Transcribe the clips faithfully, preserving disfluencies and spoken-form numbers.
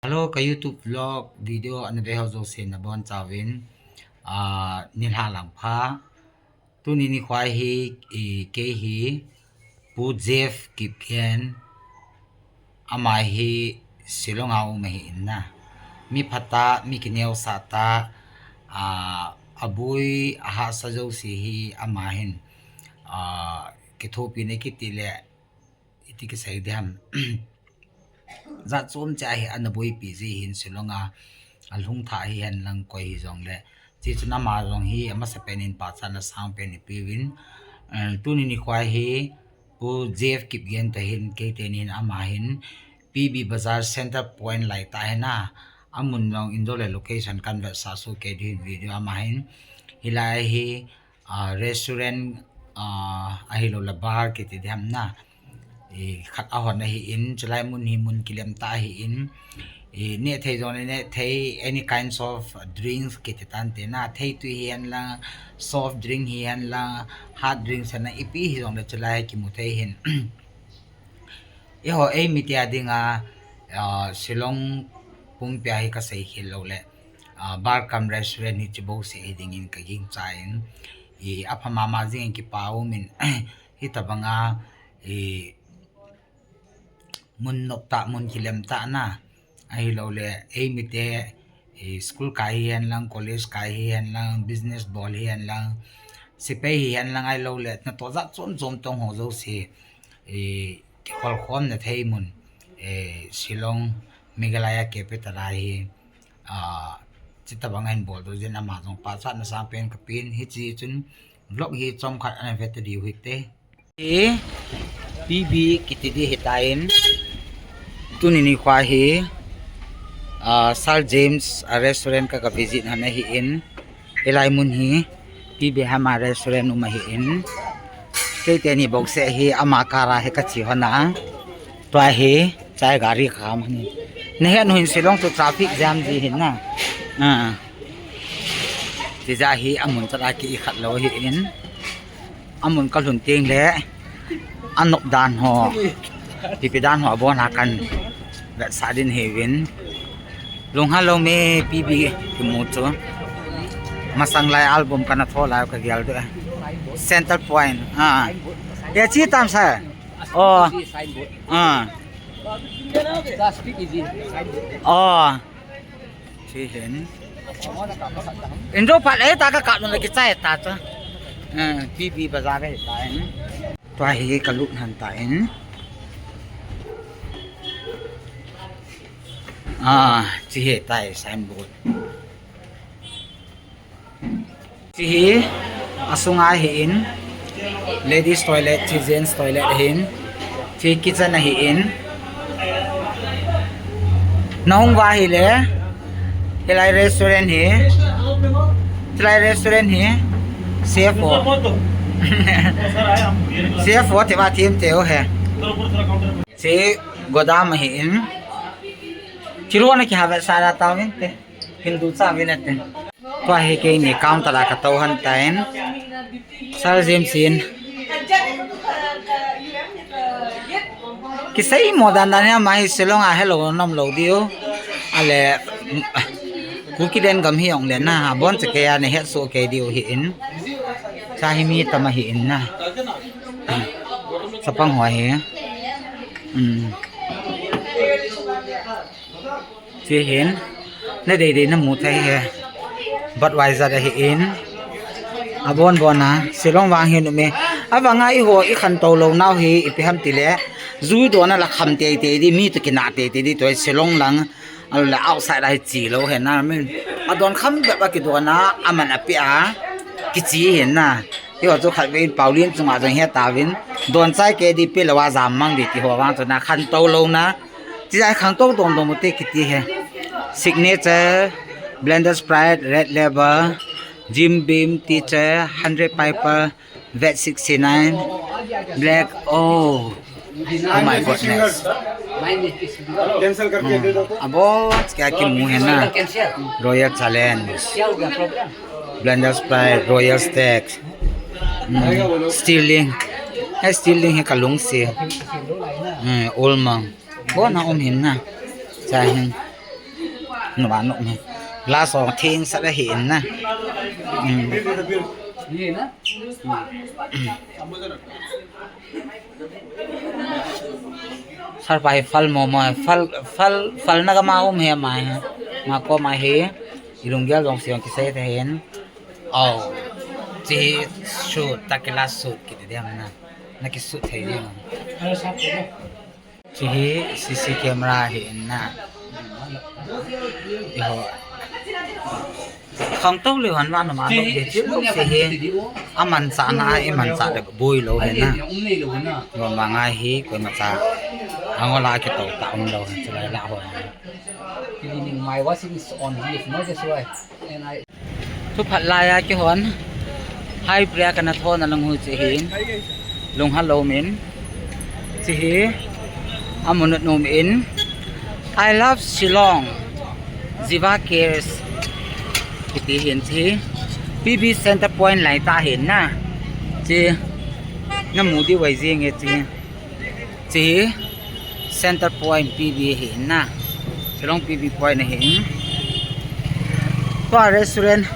Hello, ka YouTube vlog video ana ve ho jouse nabonchauvin, ah, nilhah lang pha. Tuni nikho hi, i, kei hi Pu Jeff Kipgen, ama hi Shillong a um ahi in na. Mi phatah, mi kineosah tah, ah, aboi, ahahsa jouse hi ama hin, ah, kithopina kiti le, iti kisei diham. Jat chom cheh a hi ana boipi ji hin Shillong a, alhung thah hihen lang koi hijongle. Chuche chun ama jong hi amasapen in pachatna sangpen ipeuvin. Eh, tuni nikho hi Pu Jeff Kipgen toh hin keiteni hin ama hin P B Bazar Center Point lai tah hin a. Amun jong injo le location kan vetsah soh kei diu hin video ama hin. Hilai hi ah, restaurant, ah, ahilou le bar kiti diham na. I, khat ahon ahi in, chulai mun hi mun kilem tah ahi in. I, nehthei jong le nehthei, any kinds of drinks kiti tante na. Theitui hihen lang, soft drink hihen lang, hard drinks hihen lang, ipi hijongle chulai hi kimu thei hin. Eiho, eimite a dinga, ah, Shillong pumpi a hi kasei khel lou le, ah, bar cum restaurant hi chibou seh hi dingin ka gingchan, i, apha mama jing in kipa umin, hitabanga, i, mun nop tah, mun kilem tah na, ahilou le, eimite, i, school kai hihen lang, college kai hihen lang, business bol hihen lang, sepai hihen lang ahilou le, natoh jat chom chom tong ho jouse, i, kikholkhomna thei mun, eh, Shillong, Meghalaya capital a hi, ah, chutabang ahin bol doh jin ama jong pachatna sangpen kapen, hiche chun vlog hi chomkhat ana ve ta diu hite. Hi, P B kiti ding hitan, tuni nikho hi, ah, Sir James a restaurant ka, ka visit hon ahi in, Hilai mun hi, P B Ham a restaurant um ahi in. Keiteni bouseh hi ama car a hi kache hon a. Tua hi, chai gari kham hi. Nahet u hin Shillong chu traffic jam ji hin na. Ah. Tija hi amun chat a ki i khat lou hi in. Amun kalhun teng le, anop dan ho, ipi dan ho abon a kan vetsah ding hiuvin. Lunghang lou me P B kimu chu. Masang lai album kana tho lai kagel doh. Center Point. Ah. Ya chi tam sa. Oh. Ah. Oh. Chi hin. Injo phat e ta ka kap nung le kichai ta chu. Eh, P B bazar e ta in. Tua hi kalut hon ta in. Ah, chi hi tai signboard. Chi hi, asunga hi in, ladies toilet, chi gents toilet ahin, chi kitchen ahi in. Nahung uva ahile, hilai restaurant hi, hilai restaurant hi, safe ho. Safe ho, tiva thim teu he. Chi godam ahi in. Chi ro na kiha vetsah da tau in te. Hindu cha vin ate. Tua hi keini counter a katou hon tan. Sir James in. Kisei mo dan dan hi ama hi Shillong a helou nom lou diu. Ale, Kuki den gam hi ong le na, abon cha kei a nahet soh kei diu hi in. Cha hi mi tam ahi in na. Chapang ho hi. Um. Chi hin, nadei dei namu thei hi. Budweiser ahi in. Abon bon a, Shillong vang hi nume. Avang a eiho i khantou lou nau hi, ipi ham tile. Jui don a la kham tei tei di, mi toh kinah tei tei di, tua Shillong lang. Ahilou le outside a hi chi lou hi na, min. Adon kham bep a kidon a, aman ape a. Kichi hi na. Eiho chu khatvei in Pauline chunga jong he tauvin. Don chai kei di pe lou a jam mang di ti ho vang chu na khantou lou na. Tija khangtou dong dong u te kiti hi. Signature, Blenders Pride, Red Label, Jim Beam, Teacher, Hundred Piper, Vet sixty-nine, Black, oh, oh my goodness. Hmm. Abon kya kimu hi na. Royal Challenge, Blenders Pride, Royal Stag, hmm, Sterling. Hi Sterling hi kalungset. Hmm, Old Monk. Bon a um hin na. Cha hin. Numa num hi. Glass ong thing sa la hi in na. Hmm. Sar pa hi fal mo mo, fal, fal, fal na ka ma um he ma he. Ma ko ma he. Ilung gel dong siang kisai te hin. Oh. Chi shoot, takila shoot kiti diam na. Na ki shoot thei diam. Chi hi C C camera hi in na. Iho. Khang tau le han ma na ma lo de chi lo se hi. Aman sa na, iman sa de bui lo he na. Gon ma ngai hi, koi ma sa. Angola ki tau ta um lo he, chi lai la ho. Cleaning my washing is on here, no, that's why. And I Thu phat lai a kihon. Hai pria kana thon a lang hu chi hin. Lung ha lo min. Chi hi. Amun nom in. I love Shillong. Jiva cares. Kiti hin chi. P B center point lai ta hin na. Chi. Na mu di wai jing e chi. Chi center point P B hi na. Shillong P B point hi. Tua restaurant.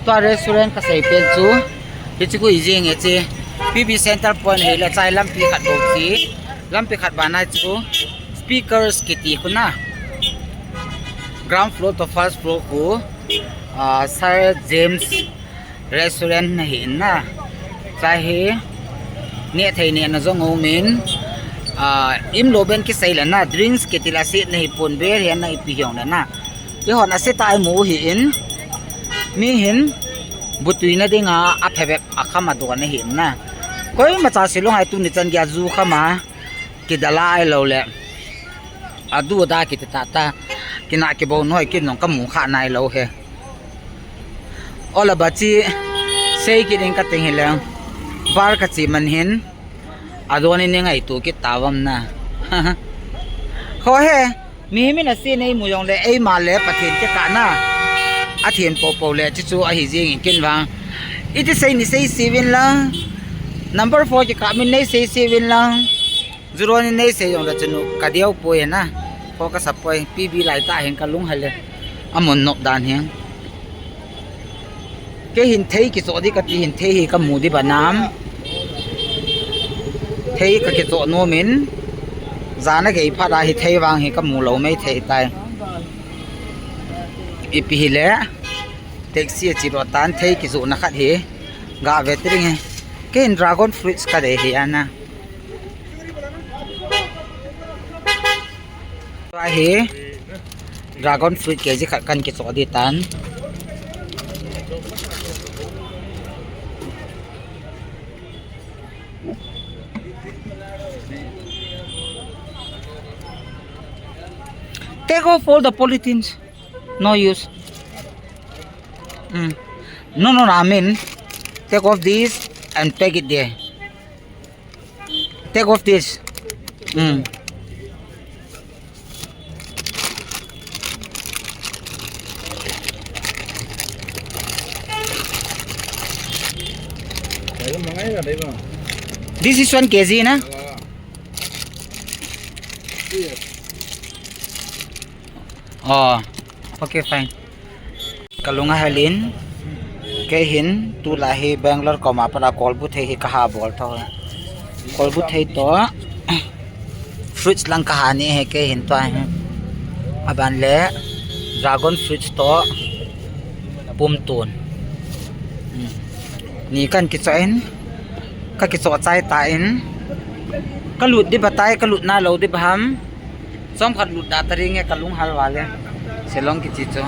Tua restaurant ka sei pen chu. Hi chi ku i jing e chi. P B center point hi le chai lampi khat bo chi. Lampi khat ba na chu. Speakers kiti khu na. Ground floor to first floor khu. Ah, Sir James Restaurant na hi in na. Chai hi. Ne thei ne na jong um in. Ah, im lo ben kisei la na. Drinks kiti la si na hi pon ber hi na ipi hiong la na. I hon a si ta i mu hi in. Mi hin. Butui na ding a a phe bep a kham a do na hi in na. Koi ma cha Shillong ai tu ni chan gia zu kham a. Kidala ai lo le. Adu da kiti ta ta. Kina kibo noi kin nong ka mu kha nai lo he. Ola ba chi sei kit in ka ting hi le. Bar ka chi man hin. Adu ni ni ngai tu kit ta vam na. Ho he. Mi mi na si nei mu yong le ei ma le Pathen ke ka na. A thien po po le chi chu a hi jing in kin vang. Iti sei ni sei si vin lang. Number four ki ka min nei sei si vin lang. Zuro ni nei sei jong da chunu ka diau poi na. Ko ka sap poi P B lai ta hin ka lung hale. Amon nok dan hin. Ke hin thei ki so di ka ti hin thei hi ka mu di ba nam. Thei ka ki so no min. Zana gei pha da hi thei vang hi ka mu lo mai thei tai. Ipi hi le. Taxi a chi ro tan thei ki so na khat hi. Ga ve tring hi. Ke hin dragon fruits ka de hi ana. Tua hi dragon fruit K G khat kan kichoh di tan. Take off all the polythenes. No use. Mm. No, no, no, I mean, take off this and pack it there. Take off this. Mm. This is one K G na? Oh, okay, fine. Ka lung a hel in, kei hin tulai hi Bangalore koma pat a kolbu thei hi ka ha bol tho. Kolbu thei to, fruits lang ka ha ni hi kei hin tua hi. Aban le dragon fruits to pum tun. Hmm. Ni kan kichoh in, ka kichoh chai ta in, ka lut di ba tai, ka lut na lo di ba ham. Chomkhat lut da ta ding e ka lung hal vale. Shillong kichi chu.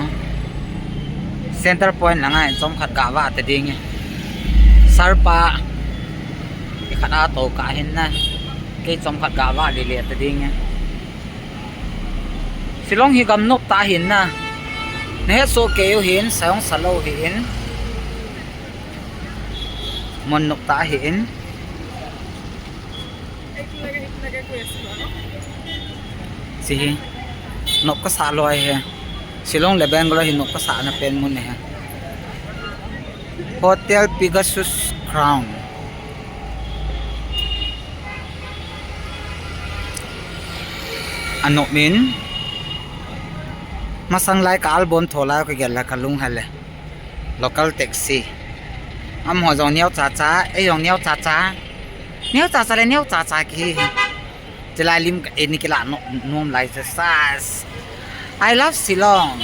Center point langa in chomkhat ga va ta ding e. Sarpa. Ikhat a to ka hin na. Kei chomkhat ga va le le ta ding e. Shillong hi gam nop ta hin na. Na het so kei u hin, sayong salo hi in. Mon nop ta hi in. Chi hi. Nop ka sa loi he. Shillong le Bangalore hi nop ka sa na pen mun he. Hotel Pegasus Crown. Anop min. Masang lai ka album tho lai ka gel la ka lung hale. Local taxi. Amaho jong neo cha cha, ei jong neo cha cha. Neo cha cha le neo cha cha ki. Chilai lim ka, eh, ni kila no, nom lai se sas. I love Shillong.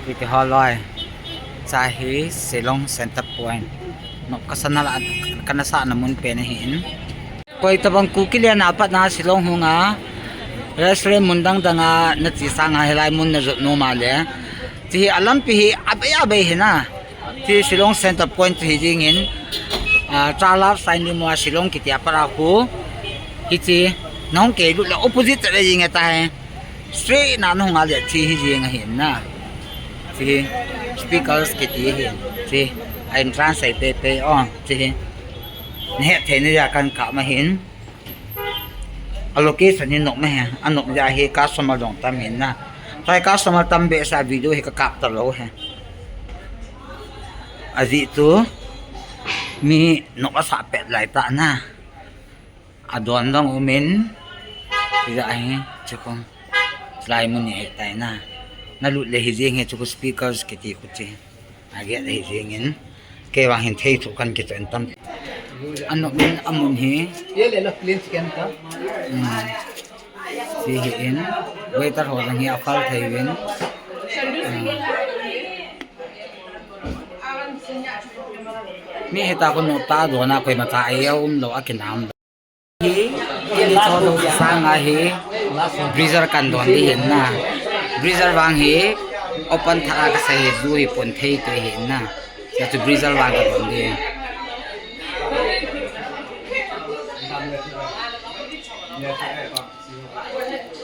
Kiti ho loi. Cha hi Shillong Center Point. Nop ka sana la, ka na sa na mun pen ahin. Koi tabang Kuki lian a pat na Shillong hung a restaurant mun dang dang a na chi sang a hilai mun na jot nom a le. Chi hi a lampi hi a bei a bei hi na. Chi Shillong Center Point chi hi jing in, a, Cha Love Sign ni mo a Shillong kiti a para hu. Hi chi nong ke lu le opposite le jing e ta he. Straight na nong a le chi hi jing a hin na. Chi hi speakers kiti hi. Chi a entrance ai pe pe o. Chi hi. Ni he thei ni ya kan ka ma hin. A location hi nok me he, a nok ja hi customer jong tam hin na. Tai customer tam be sa video hi ka kap ta lo he. A ji tu mi nok a sa pet lai ta na. A don dong umin. Ti ja hi, chukum. Lai mun ni he tai na. Na lut le hi jing he chuku speakers kiti ku chi. A get hi jing in. Kei vang hin thei thu kan kichoi tam. An nok min a mun hi. Ye le lo, plain chicken ka. Hmm. Si hi in. Waiter ho jong hi a fal thei vin. Hmm. Mi hita ko no ta do na koi ma ta ai um lo a kinam. Hi, kili cho lo sang a hi, breezer kan don di hin na. Breezer vang hi, open tha a ka sa hi, du hi pon thei te hin na. Ya tu breezer vang ka don di.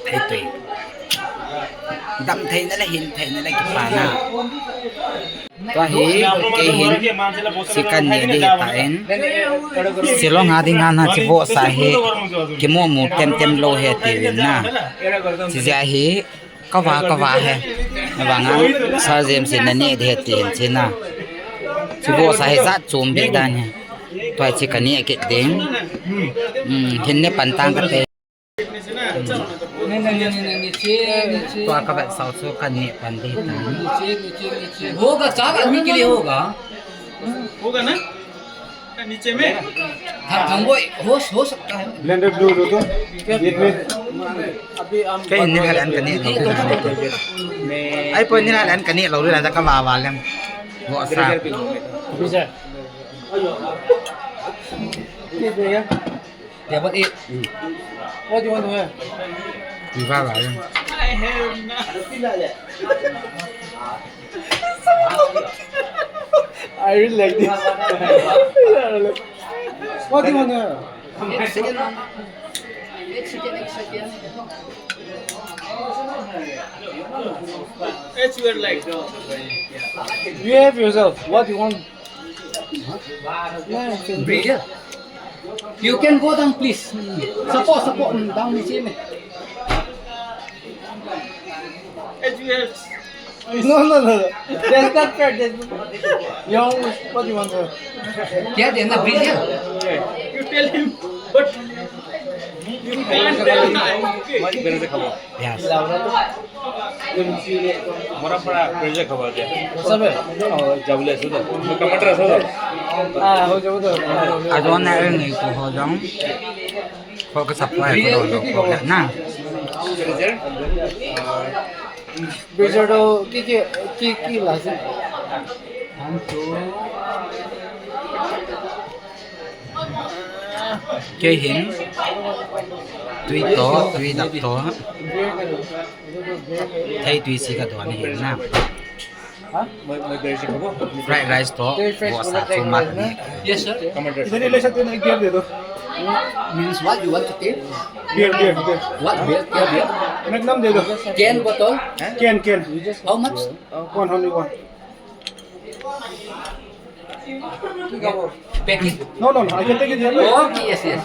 Thei te. Dam thei na le hin thei na le kipa na. Tua hi, kei hin, si kan neh di hi ta in. Shillong a ding a na chi vohsa hi, kimu mu tem tem lo he ti vin na. Chi jia hi, ka va, ka va he. Na vang a, Sir James in na neh di he ti hin chi na. Chi vohsa hi jat chom be dan he. Tua chi ka neh kit ding. Hmm, hin ne pan tang ka te. नहीं, नहीं, नहीं, नहीं, नहीं, नीचे, नीचे। तो आपका bag south सो का नहीं बंदी था। नीचे, नीचे, नीचे। होगा, चार आदमी के लिए होगा। होगा ना? नीचे में? हाँ, हम वो हो, हो सकता है। ब्लेंडर ब्लू लो तो। एक मिनट। अभी हम कहीं नहीं हलन करने लो। आई पर नहीं हलन करने लो, रे राजा का वाह, वाह, लें। वो असा। ये भैया। Table eight. What do you want to have? Viva Lion. I really like this. What do you want to have? Eight chicken. Eight chicken, eight chicken. As you are like. You have yourself. What do you want? Bridger, you can go down, please. Support, support, down नीचे में. No, no, no, no. That's not fair. That's not fair. You want, what do you want to? क्या देना, Bridger? You tell him what you can't tell him. Yes. Mora para pressure khaba dia. Sabe? Oh, jabule sudo. Tomato sudo. Ah, ho jabo to. Adon na rin ko ho jong. Ko ka supply ko do ko na. Pressure to ki ki ki ki la se. Kei hin, tui to, tui dap to. Thei tui si ka don hin na. Fried rice to, vohsa to mat ni. Yes, sir. इधर ही ले सकते हैं ना, एक बियर दे दो। Means what you want to take? Beer, beer, beer. What beer? क्या beer? Magnum दे दो। Can bottle? Can, can। How much? One, only one। Packet? No, no, no, I can take it here। Okay, yes, yes।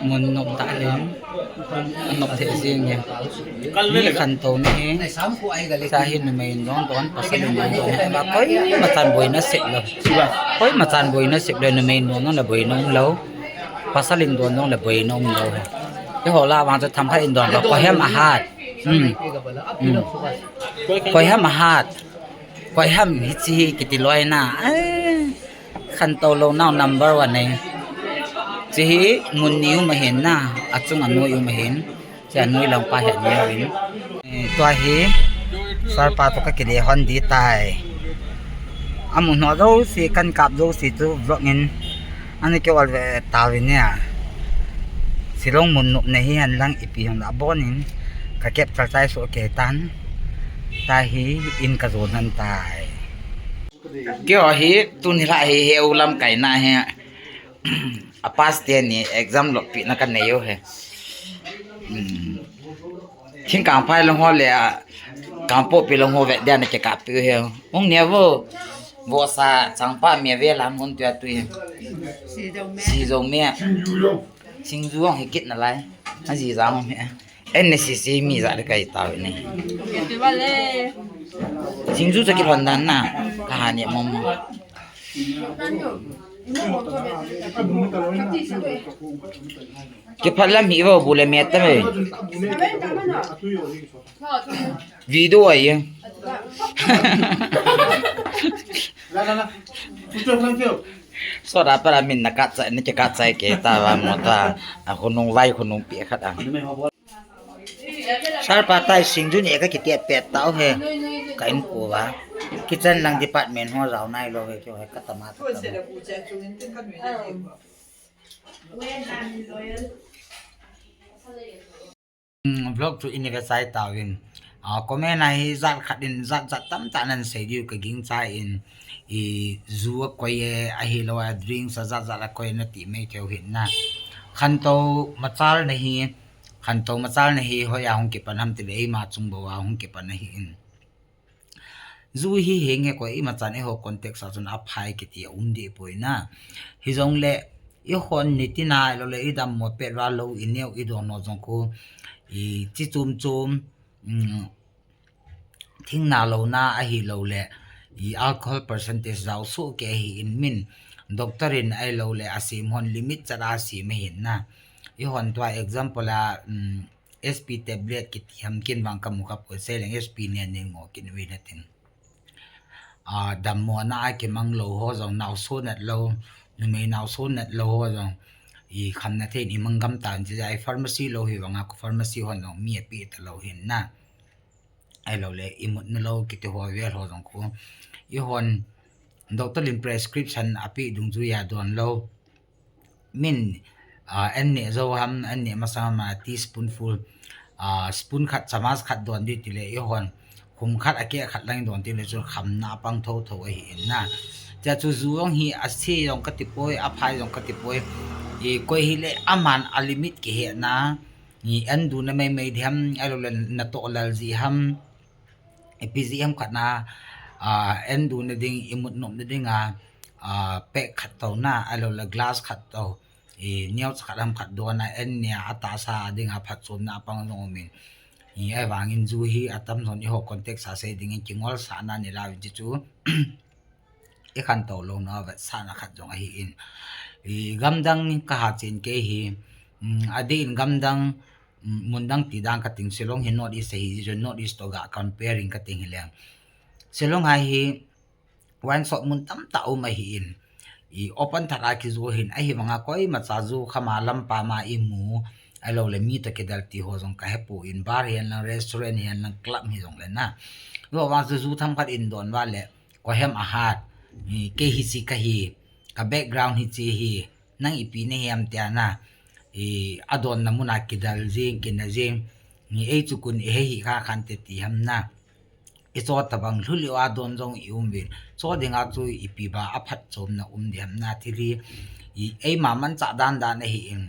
Mun nom ta lem. Nom the jing e. Mi khantou ni. Sa hi numei in don don, pasal in don don. Ba koima chan boina sep lou. Koima chan boina sep lou, numei in don don le boina um lou. Pasal in don don le boina um lou. Hola vang chu themkhat in don lo, koi ham ahat. Hmm. Hmm. Koi ham ahat. Koi ham hiche hi kiti loi na. Eh, khantou lou nau number one e. Hiche hi mun ni um ahin na, achung anoi um ahin. Hiche anoi lang pa hi aneo in. Eh, tua hi, sir pa toh kakile hon ding tai. Amun ho jouse, kan kap jouse chu vlog in ana kiol ve tauvin nia. Shillong mun nopna hi henlang ipi hung la bon in ka capture chai soh kei tan. Tua hi in ka jon hon tai. Keiho hi tuni lha hi heu lamkai na hi. A pass te ni exam lopina ka nei u hi. Hmm. Thingkangphai lang ho le a, Kangpokpi lang ho vet dia na kikap piu hi. Hung ne vo. Vohsa changpa mi ve lam hun tua tui. Sijou me. Singju jong hi kit nalai. Aji jang mi. En ne sisi mi ja de kai tau ni. Singju cha kilhon dan na. Ka ha ni mom. Kiphat lam hi vo bu le met ta me. Video ai. Sot a para min na kat chai, na ke kat chai ke ta va mo ta. A khonung vai khonung pi khat a. Sir pa tai singju ni ka kiti pet tau hi. Ka in ko va. Kitchen lang department ho jao nai lou hi keiho hi ka tama ta. Hmm, vlog chu in ve chai tauvin. Ah, comment a hi jat khat in jat jat tamtah nan sei diu ka gingchan, i ju a koi e, ahilou a drinks a jat jat a koi na ti mai thei u hin na. Khantou machal na hi, khantou machal na hi hoi a hung kipan ham ti le eima chung bou a hung kipan ahi in. Ju hi henge koi ima chan eiho context a chun aphai kiti a um deh poi na. Hijongle eihon nitin a lou le i dammo pet uva lou i neo i don u jong khu i chi chom chom, um, thingna louna ahilou le i alcohol percentage jao soh kei ahi in min doctor in ahilou le asem hon limit chat a asem ahin na. Eihon tua example a, um, S P tablet kiti ham kin vang ka mu kha poi, sei leng S P nen nen ngo kin uvin atin. Ah, dammo na a kimang lou ho jong, naoso nat lou, numei naoso nat lou ho jong, i khamna thei in i mang gam tan chi jai pharmacy lou hi vang a, ko pharmacy hon jong mi ape ta lou hin na. Ahilou le, i mutna lou kiti ho vel ho jong khu. Eihon doctor in prescription ape dungjui a don lou. Min, ah, an neh jou ham, an neh masang ham a teaspoonful, ah, spoon khat, chamas khat don ding ti le, eihon khum khat, akeh khat lang don ding le chun khamna apang thotho ahi in na. Tia chu ju jong hi ase jong kati poi, aphai jong kati poi. I koi hile aman a limit kihe na, i an duna maimai ding ham, ahilou le natoh lal ji ham. Ipi jeh ham khat na, ah, an duna ding, i mut nopna ding a, ah, pek khat tou na, ahilou le glass khat tou, i neocha khat ham khat don a, an neh a atahsa ding a phatchomna apang jong um in. I ahivang in ju hi atam jon eiho context a sei ding in kingolsahna ni lau in chi chu. I khantou louna vetsahna khat jong ahi in. I gamdang ka ha chen kei hi, um, adeh in gamdang, um, mun dang ti dan ka ting, Shillong hi North East ahi, North East toh ga comparing ka ting hi leng. Shillong a hi wine shop mun tamtah um ahi in. I open tah a kiju hin, ahivang a koima cha ju kham a lam pam a i mu, ahilou le mi toh kidel ti ho jong ka he poi in, bar hihen lang, restaurant hihen lang, club hi jong le na. Ahivang chu ju themkhat in don uva le, koi ham ahat, i, kei hiche kahi, ka background hiche hi, nang ipi nahi ham tia na, i, adonna mun a kidel jing, kina jing, i, ei chu kon i he hi kha khan te ti ham na. I cho tabang lhulio a don jong i um uvin. Cho ding a chu ipi ba aphatchomna um ding ham na thil hi, i, eima manchah dan dan ahi in.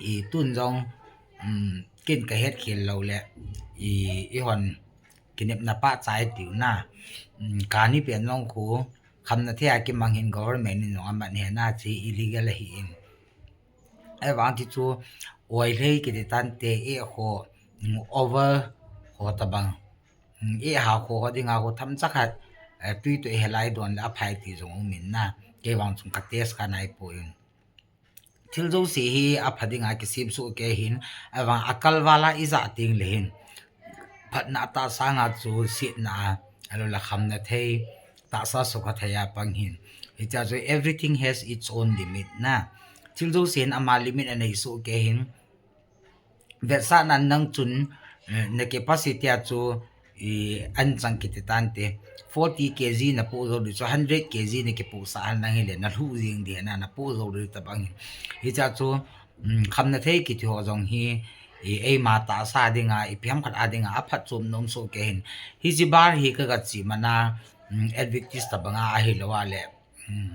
I tun jong, um, kin ka het khel lou le, i, eihon kinepna pah chai tiu na. Um, kani pen jong khu, khamna thei a kimang hin government in jong aman he na chi illegal ahi in. Ahivang ti chu, oi lhei kiti tan te e kho, um, over kho tabang. Um, e ha kho ho ding a kho themcha khat, eh, tui toh i he lai don le aphai ti jong um in na. Kei vang chung ka test kha nai poi in. thil jouse hi apha dinga kisem soh kei hin, ahivang akalval a ijah teng le hin, phatna tahsa nga chu setna, ahilou le khamna thei, tahsa sukha thei a pang hin. Hichea chu everything has its own limit na. Thil jouse hin ama limit anei soh kei hin. Vetsahnan nang chun, eh, na capacity a chu, i, anchang kiti tante. Forty K G napoh jou ding chu hundred K G nakipohsah a nang hile, nalhuh jeng ding na, napoh jou ding tabang hin. Hichea chu, um, khamna thei kiti ho jong hi, i, eima tahsa dinga, ipi ham khat a dinga, aphatchomna um soh kei hin. Hiche bar hi kaga che mana, um, advertise tabanga ahilou a le, um,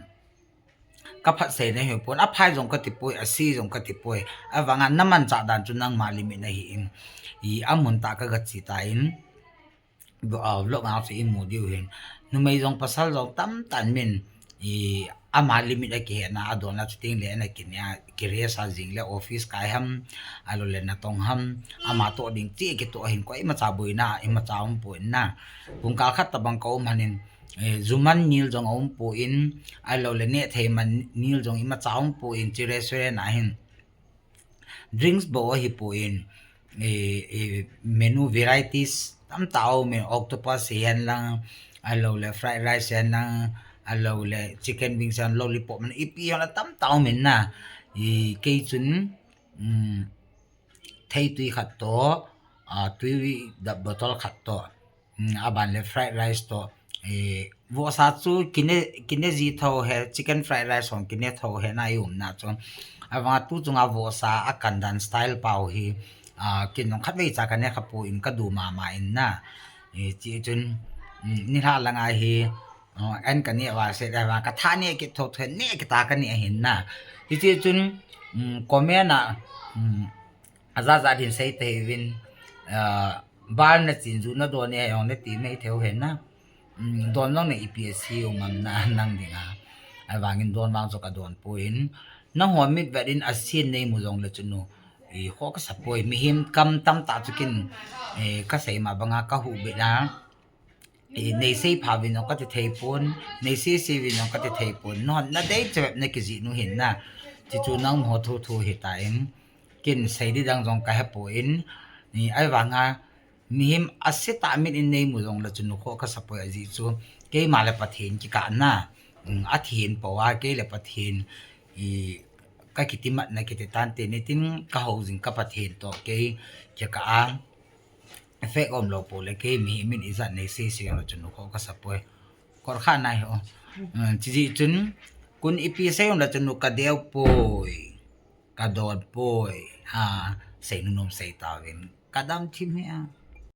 kaphat seina hipon, aphai jong katipoi, ase jong katipoi. Ahivanga namanchah dan chu nangma limit nahi in. I, amun tah kaga che tan, vlog a chu imu diu hin. Numei jong pasal jong tamtah in min, i, ama limit akihetna, adonna chu tengle ana kineh a, kirace a jing le office kai ham, ahilou le natong ham, ama toh ding cheh kitoh hin koimacha boina imacha umpon na. Pungkal khat tabang kaum hon in, eh, juman nil jong aumpon, ahilou le nehthei man nil jong imacha umpon, hiche restaurant a hin. Drinks bou ahipon, eh, eh, menu varieties tamtah aumin, octopus hihen lang, ahilou le fried rice hihen lang, ahilou le chicken wings hihen, lollipop man, ipi hihen lang tamtah aumin na. I, kei chun, um, theitwi khat toh, ah, twi dap bottle khat toh, um, aban le fried rice toh, eh, vohsa chu kine, kine ji thou he, chicken fried rice hon kine thou he na iumna chu. Ahivanga tu chunga vohsa akan dan style pau hi, ah, ken jong khatvei cha kaneh khapon kadu mama in na. Eh, hiche chun, um, nilhah langa hi, oh, an kaneh uva se, ahivanga katha neh kit thou thou, neh kit a kaneh ahin na. Hiche chun, um, comment a, um, ajat jat hin sei tauvin, ah, bar nachen ju nadon e jong nati mai thei u hen na. Um, don jong na ipi ase u ngam na nang dinga. Ahivangin don vang chu kadonpoi. Nangho mitvet in asen neimu jongle chun u, i, kho kasapoi. Mihem kam tamtah chu ken, eh, kasei ma banga kahuhbit a, i, neisei pha uvin jong kati theipon, neisei sei uvin jong kati theipon. Nahon nadei cheh bep nakijih u hin na. Chuchu nangho thuthu hitan. Ken sei ding dang jong kahepon. I, ahivanga mihem asetah mit in neimu jongle chun u kho kasapoi ajeh chu. Keima le Pathen kikah na. Um, athi hin pou a, kei le Pathen, i, kakitimatna kiti tante nitin kahou jing ka Pathen toh kei kikah a. Effect umlou pou le kei mihem in ijat neisei sei jongle chun u kho kasapoi. Kol kha nai ho. Um, chujeh chun, kon ipi sei jongle chun u kadeupoi, kadonpoi. Ha, sei nunom sei tauvin. Kadam thim hih a.